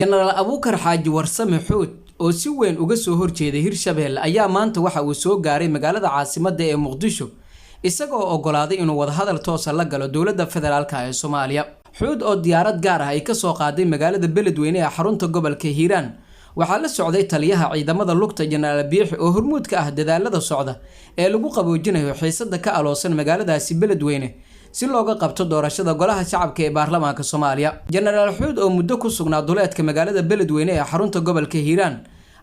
Jenaraal Abuukar Xaaji Warsame Xuud oo si weyn uga soo horjeeday Hirshabelle ayaa maanta waxa uu soo gaaray magaalada caasimadda ee Muqdisho, isagoo oggolaaday inuu wadahadal toosa la galo dowladda federaalka ee Soomaaliya. Xuud oo diyaarad gaar ah ay kasoo qaaday magaalada Beledweyne ee xarunta gobolka Hiiraan waxaa la socday taliyaha ciidamada lugta Jenaraal Biixi oo hormuud ka ah dadaalada socda ee lagu qaboojinayo xiisada ka aloosan magaaladaasi Beledweyne si looga qabto doorashada golaha shacabka ee baarlamaanka Soomaaliya. Jenaraal Xuud oo muddo ku sugnaa duleedka magaalada Beledweyne ee xarunta gobolka Hiiraan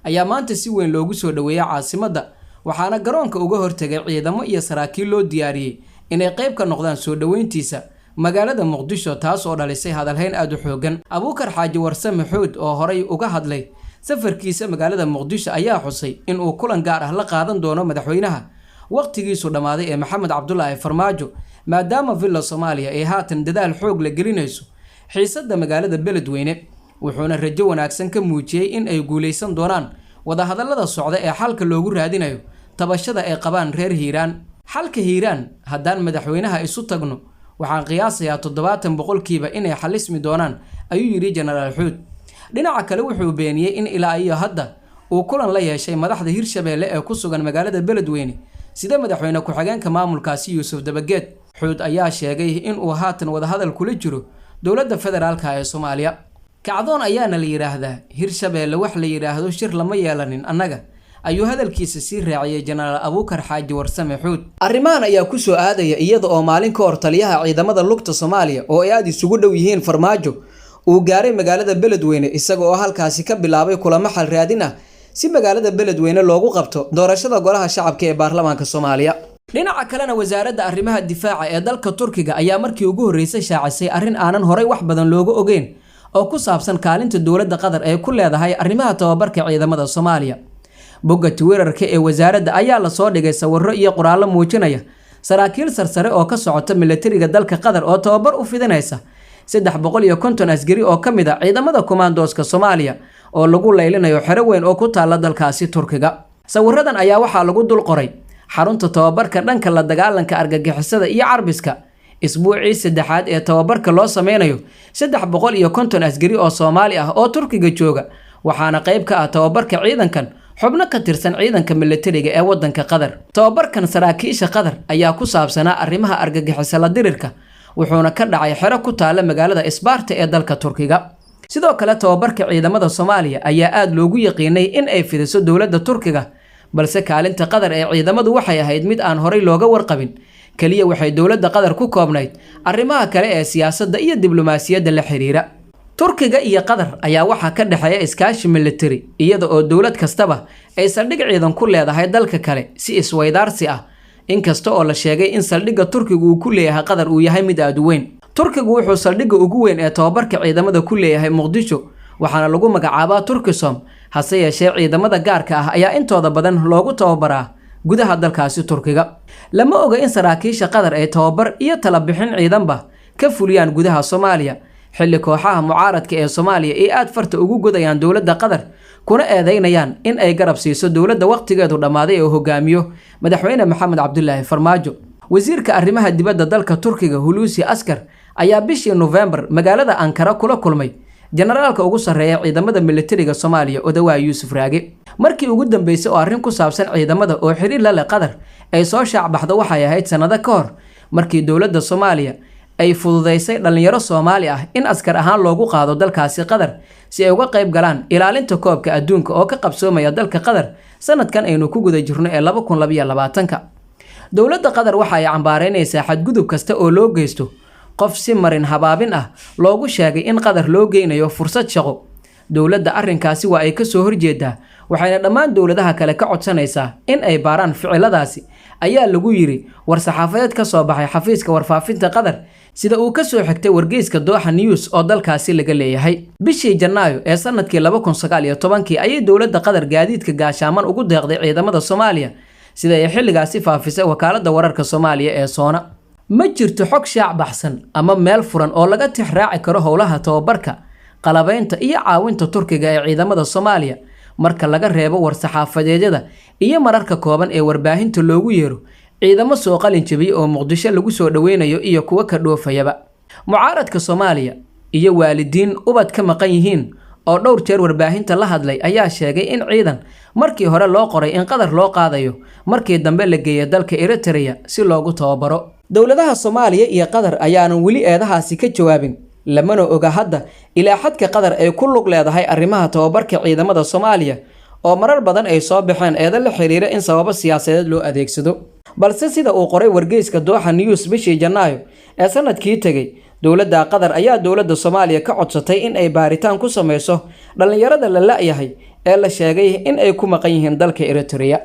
ayaa maanta si weyn loogu soo dhaweeyay caasimadda, waxaana garoonka uga hortagay ciidamo iyo saraakiil loo diyaariyey inay qayb ka noqdaan soo dhaweyntiisa magaalada Muqdisho, taas oo dhalisay hadalhayn aada u xoogan. Abuukar Xaaji Warsame Xuud oo horay uga hadlay safarkiisa magaalada Muqdisho ayaa xusay in uu kulan gaar ah la qaadan doono madaxweynaha waqtigiisu dhammaaday ee Maxamed Cabdulaahi Farmaajo, maadaama Villa Soomaaliya ay haatan dadaal xoog la gelinayso xiisadda magaalada Beledweyne. Wuxuuna rajo wanaagsan ka muujiyey in ay guuleysan doonaan wadahadallada socda ee xalka loogu raadinayo tabashada ay qabaan reer Hiiraan. Xalka Hiiraan haddaan madaxweynaha isu tagno waxaan qiyaasayaa 70% inay xalismi doonaan, ayuu yidhi Jenaraal Xuud. Dhinaca kale wuxuu beeniyey in ilaa iyo hadda uu kulan la yeeshay madaxda Hirshabelle ee ku sugan magaalada Beledweyne, sida madaxweyne ku-xigeenka maamulkaasi Yuusuf Dabageed. Xuud ayaa sheegay in uu haatan wadahadal kula jiro dowladda federaalka ee Soomaaliya. Kacdoon ayaana la yidhaahdaa Hirshabelle, wax la yidhaahdo shir lama yeelanin annaga, ayuu hadalkiisa sii raaciyey Jenaraal Abuukar Xaaji Warsame Xuud. Arrimahan ayaa ku soo aadaya iyada oo maalin ka hor taliyaha ciidamada lugta Soomaaliya oo ay aada isugu dhow yihiin Farmaajo uu gaaray magaalada Beledweyne, isaga oo halkaasi ka bilaabay kulamo xal raadin ah si magaalada Beledweyne loogu qabto doorashada golaha shacabka ee baarlamaanka Soomaaliya. Dhinaca kalena, wasaaradda arrimaha difaaca ee dalka Turkiga ayaa markii ugu horreysay shaacisay arrin aanan horay wax badan looga ogeyn oo ku saabsan kaalinta dowladda Qatar ay ku leedahay arrimaha tababarka ciidamada Soomaaliya. Bogga Twitterka ee wasaaradda ayaa lasoo dhigay sawirro iyo qoraallo muujinaya saraakiil sarsare oo ka socota militariga dalka Qatar oo tababar u fidinaysa 350 askari oo ka mid a ciidamada kumaandooska Soomaaliya oo lagu laylinayo xero weyn oo ku taalla dalkaasi Turkiga. Sawiradan ayaa waxaa lagu dul qoray xarunta tababarka dhanka la dagaalanka argagixisada iyo carbiska, isbuucii saddexaad ee tababarka loo sameynayo 350 askari oo Soomaali ah oo Turkiga jooga, waxaana qayb ka ah tababarka ciidankan xubno ka tirsan ciidanka militariga ee waddanka Qatar. Tababarkan saraakiisha Qatar ayaa ku saabsanaa arrimaha argagixisa la dirirka, wuxuuna ka dhacay xero ku taalla magaalada Isbaarta ee dalka Turkiga. Sidoo kale tababarka ciidamada Soomaaliya ayaa aada loogu yaqiinay in ay fidiso dowladda Turkiga, balse kaalinta Qatar ee ciidamadu waxay ahayd mid aan horay looga warqabin. Keliya waxay dowladda Qatar ku koobnayd arrimaha kale ee siyaasadda iyo diblomaasiyadda la xiriira. Turkiga iyo Qatar ayaa waxaa ka dhexeeya iskaashi militari, iyada oo dowlad kastaba ay saldhig ciidan ku leedahay dalka kale si isweydaarsi ah, inkasta oo la sheegay in saldhigga Turkigu uu ku leeyahay Qatar uu yahay mid aada u weyn. Turkigu wuxuu saldhigga ugu weyn ee tababarka ciidamada ku leeyahay Muqdisho, waxaana lagu magacaabaa Turkisom. Hase yeeshee ciidamada gaarka ah ayaa intooda badan loogu tababaraa gudaha dalkaasi Turkiga. Lama oga in saraakiisha Qatar ay tababar iyo talabixin ciidanba ka fuliyaan gudaha Soomaaliya, xilli kooxaha mucaaradka ee Soomaaliya ay aada farta ugu godayaan dowladda Qatar kuna eedeynayaan in ay garab siiso dowladda waqtigeedu dhammaaday ee hogaamiyo madaxweyne Maxamed Cabdulaahi Farmaajo. Wasiirka arrimaha dibadda dalka Turkiga Hulusi Askar ayaa bishii Nofembar magaalada Ankara kula kulmay jenaraalka ugu sarreeya ciidamada militariga Soomaaliya Odawaa Yuusuf Raage. Markii ugu dambeysay oo arrin ku saabsan ciidamada oo xiriir la leh Qatar ay soo shaacbaxdo waxay ahayd sannado ka hor, markii dowladda Soomaaliya ay fududeysay dhallinyaro Soomaali ah in askar ahaan loogu qaado dalkaasi Qatar si ay uga qayb galaan ilaalinta koobka adduunka oo ka qabsoomaya dalka Qatar sanadkan aynu ku guda jirno ee 2022-ka. Dowladda Qatar waxa ay cambaareynaysaa xadgudub kasta oo loo geysto qof si marin habaabin ah loogu sheegay in Qatar loo geynayo fursad shaqo. Dowladda arrinkaasi waa ay kasoo horjeedaa, waxayna dhammaan dowladaha kale ka codsanaysaa in ay baaraan ficiladaasi, ayaa lagu yiri war-saxaafadeed ka soo baxay xafiiska warfaafinta Qatar, sida uu kasoo xigtay wargeyska Dooxa News oo dalkaasi laga leeyahay. Bishii Janaayo ee sanadkii 2019-kii ayay dowladda Qatar gaadiidka gaashaaman ugu deeqday ciidamada Soomaaliya, sida ay xilligaasi faafisay wakaaladda wararka Soomaaliya ee Soona. Ma jirto xog shaac baxsan ama meel furan oo laga tix raaci karo howlaha tababarka, qalabaynta iyo caawinta Turkiga ee ciidamada Soomaaliya, marka laga reebo war-saxaafadeedyada iyo mararka kooban ee warbaahinta loogu yeero ciidamo soo qalin jebiyey oo Muqdisho lagu soo dhoweynayo iyo kuwo ka dhoofayaba. Mucaaradka Soomaaliya iyo waalidiin ubad ka maqan yihiin oo dhowr jeer warbaahinta la hadlay ayaa sheegay in ciidan markii hore loo qoray in Qatar loo qaadayo, markii dambe la geeyay dalka Eritrea si loogu tababaro. Dowladaha Soomaaliya iyo Qatar ayaanan weli eedahaasi ka jawaabin, lamana oga hadda ilaa xadka Qatar ay ku lug leedahay arrimaha tababarka ciidamada Soomaaliya, oo marar badan ay soo baxeen eedo la xiriira in sababo siyaasadeed loo adeegsado. Balse sida uu qoray wargeyska Dooxa News bishii Janaayo ee sanadkii tegey, dowladda Qatar ayaa dowladda Soomaaliya ka codsatay in ay baaritaan ku sameyso dhallinyarada la la'yahay ee la sheegay in ay ku maqan yihiin dalka Eritrea.